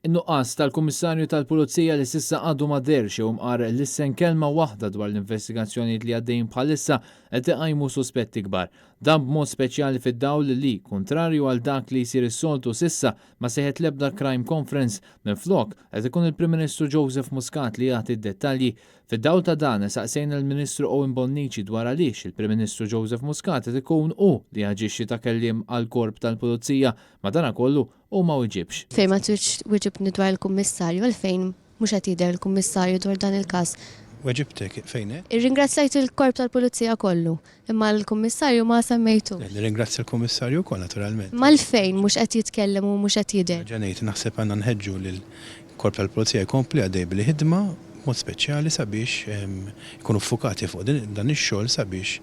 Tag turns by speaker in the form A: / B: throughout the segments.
A: In-nuqqas tal-Kummissarju tal-Pulizija li s'issa għadu ma dehrx jew imqar lissen kelma waħda dwar l-investigazzjonijiet li għaddejjin bħalissa qed iqajmu suspetti kbar. Dan b'mod speċjali fid-dawl li, kuntrarju għal dak li jsir is-soltu s'issa ma seħħet l-ebda crime conference, minflok qed ikun il-Prim Ministru Joseph Muscat li jagħti d-dettalji. Fid-dawl ta' dan, saqsejna lill-Ministru Owen Bonnici dwar għaliex il-Prim Ministru Joseph Muscat qed ikun hu li jaġixxi ta' kelliem għall-Korp tal-Pulizija, madanakollu hu ma wiġibx.
B: Fejn ma tridx twiġibni dwar il-Kummissarju, għalfejn mhux qed jidher il-Kummissarju dwar dan il-każ?
C: Weġibtek, fejn qed?
B: Irringrazzjajt il-Korp tal-Pulizija kollu, imma l-Kummissarju ma semmejtux.
C: Nirringrazzja l-Kummissarju wkoll naturalment.
B: Imma għalfejn mhux qed jitkellem u mhux qed jidher?
C: Nerġa' ngħid, naħseb għandna nħeġġu lill-Korp tal-Pulizija jkompli għaddej bil-ħidma, b'mod speċjali sabiex ikunu ffukati fuq dan ix-xogħol sabiex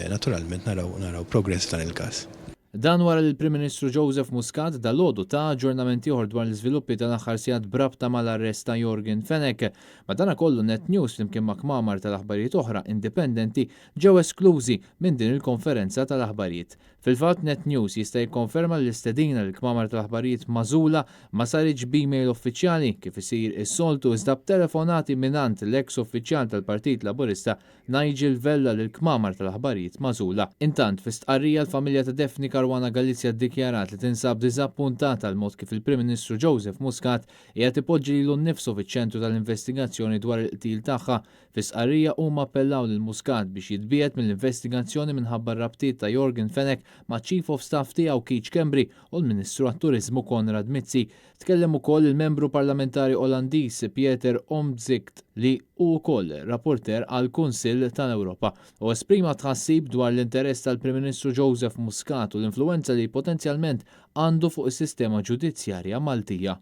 C: naturalment naraw naraw progress f'dan il-każ.
A: Dan wara li l-Prim Ministru Joseph Muscat dalgħodu ta aġġornament ieħor dwar l-iżviluppi tal-aħħar sigħat b'rabta mal-arrest ta' Yorgen Fenech. Madanakollu Net News flimkien ma' kmamar tal-aħbarijiet oħra indipendenti ġew esklużi minn din il-konferenza tal-aħbarijiet. Fil-fatt Net News jista' jikkonferma li l-istedina lill-kmamar tal-aħbarijiet magħżula ma saritx b'email uffiċjali kif isir is-soltu iżda b'telefonati mingħand l-eks uffiċjal tal-Partit Laburista Nigel Vella lill-kmamar tal-aħbarijiet magħżula. Intant, fi stqarrija l-familja ta' Daphne Caruana Galizia ddikjarat li tinsab diżappuntata għall-mod kif il-Prim Ministru Joseph Muscat qiegħed ipoġġi lilu nnifsu fiċ-ċentru tal-investigazzjoni dwar il-qtil tagħha. Fi stqarrija huma appellaw lil Muscat biex jitbiegħed mill-investigazzjoni minħabba r-rabtiet ta' Yorgen Fenech maċ-Chief of Staff tiegħu Keith Schembri u l-Ministru għat-Turiżmu Konrad Mizzi. Tkellem ukoll il-Membru Parlamentari Olandiż Pieter Omtzigt li hu wkoll rapporteur għall-Kunsill tal-Ewropa u esprima tħassib dwar l-interess tal-Prim Ministru Joseph Muscat u l-influwenza li potenzjalment għandu fuq is-sistema ġudizzjarja Maltija.